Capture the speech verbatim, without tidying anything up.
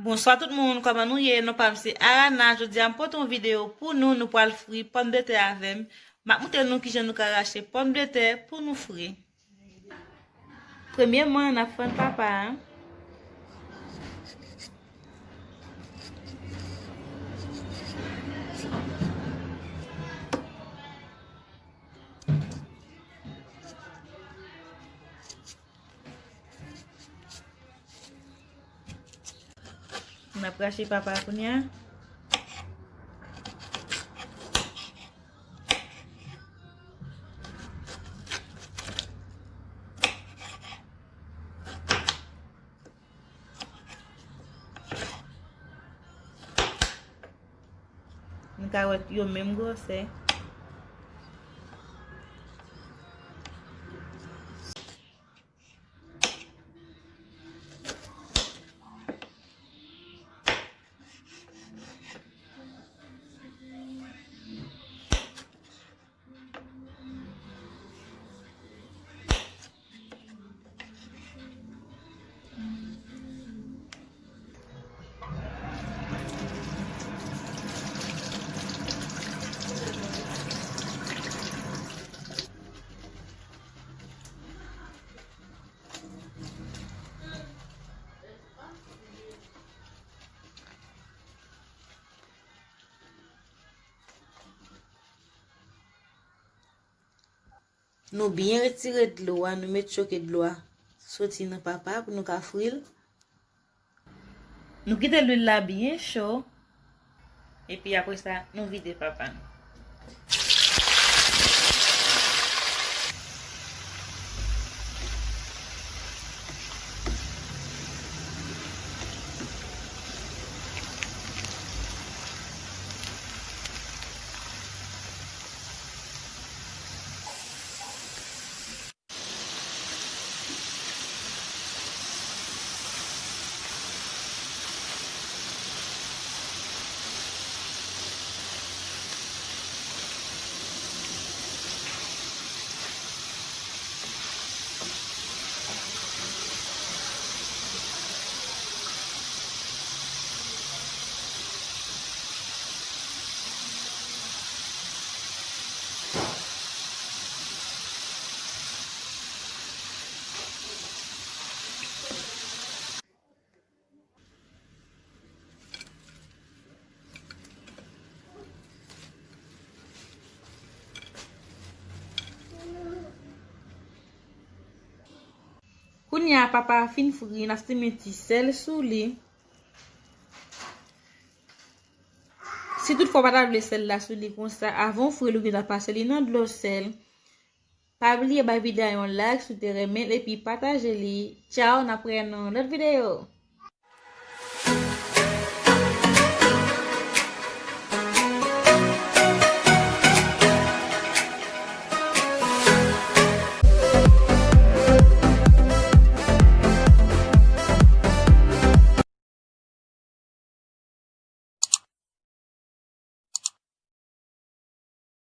Bonswa tout moun, kòman nou ye? Non pa m se Arana. Jodi a m pote yon videyo pou nou, nou pral fri pòmdetè avè m. M ap montre nou kijan nou ka rache pòmdetè pou nou fri. Premyèman, n ap fann papa a. N ap rache papa kounye a. Nou ka wè yo menm gwosè. Nou byen retire dlo a, nou met choke dlo a soti nan papa pou nou ka fri l. Nou kite lwil la byen cho, epi apre sa, nou vide papa nou. Kounye a papa a fin fri, n ap simen ti sèl sou li. Si toutfwa w pa ta vle sèl la sou li konsa, avan w fri l, ou gentan pase li nan dlo sèl. Pa bliye bay videyo a yon like si w te renmen l epi pataje li. Tchaw, n ap wè nan yon lòt videyo.